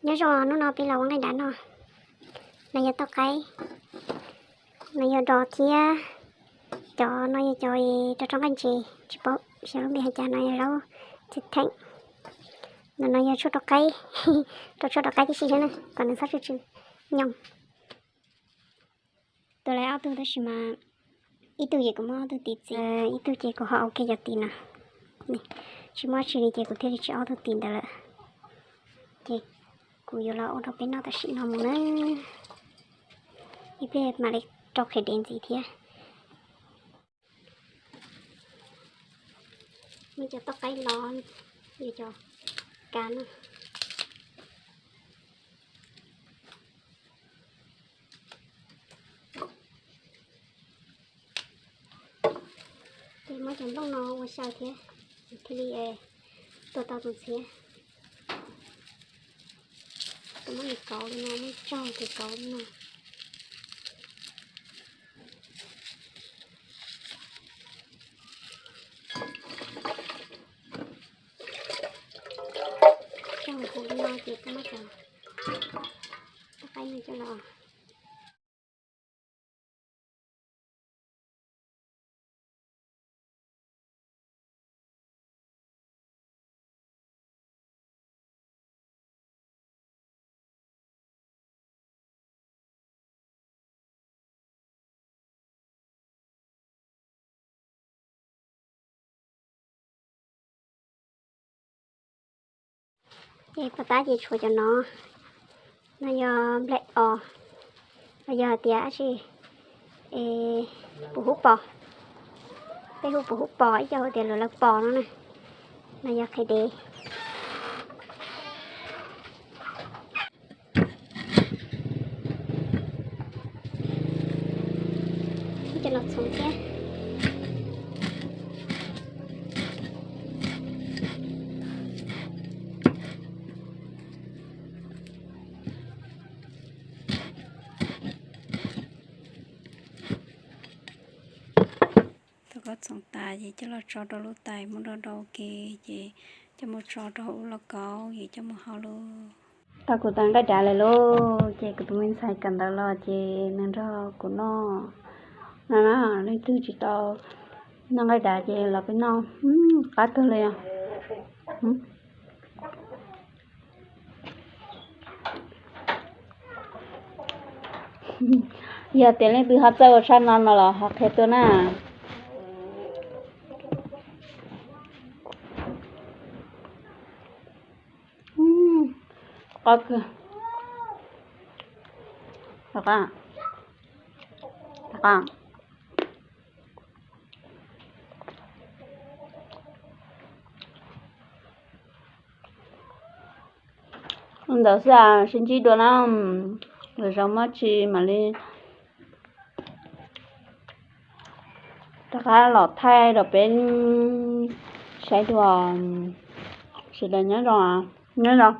Nyob zoo, hnub no peb los ua nqaij dav no. No yog tauj qaib, no yog dos thiab. Cov no yog cov rau rau nqaij ntses, tsis paub xyov lub npe hais cas, no yog zaub txhi theem. No no yog tshuaj rau qaib, rau tshuaj rau qaib tib si xwb na, kom nws txhob tsw tsw nyoos. Tua lawm ob tug tab sis mas ib tug ces kuv muab ob tug tis txiv, ib tug ces kuv ho ua kiag cov tis no. Tsis muaj tsi li ces kuv thiaj li tsis ob tug tis ntawd lawm. Ces kuv yuav los ua rau peb noj tam sim no mus na. Ib pliag mam li rau qhiav dev ntxiv thiab. Muab cov tauj qaib los, yuav cov kav no. Ces muab cov nplooj no ua xyaw thiab, thiaj li tua tau tus ntxhiab. Tus muab nws kauv li no, muab tsaug tus kauv li no. Tsaug tus li no ces muab cov tauj qaib no coj los. Ces pov tab ces tshuav cov no, no yog nplaim os, los yog hais tias dab tsi, puv hub pos, peb hu puv hub pos, ib co hu tias lawv pos no na. No yog qhiav dev. Cov no txhoov thiab. Thaum koj txhoov tas ces coj los tso rau lub tais, muab do do ua ke, ces coj mus tso rau hauv lub lauj kaub, ces coj mus hau lauj. Tau kuv tus nqaij dav lawm lauj, ces kuv tus me ntxhais kawm ntawv los ces nws nrog kuv noj no na. Leej twg tsis tau noj nqaij dav ces los peb noj, qab kawg li os. Yog tias leej twg ho txawj ua tshaj no no los ho qhia tuaj na. Qab kawg. Rov qab. Rov qab. Ua ntawd xwb, sib ntsib dua na, lwm zaus muaj tsis mam li rov qab los thaij rau peb saib dua. Sawv daws nyob zoo, nyob zoo.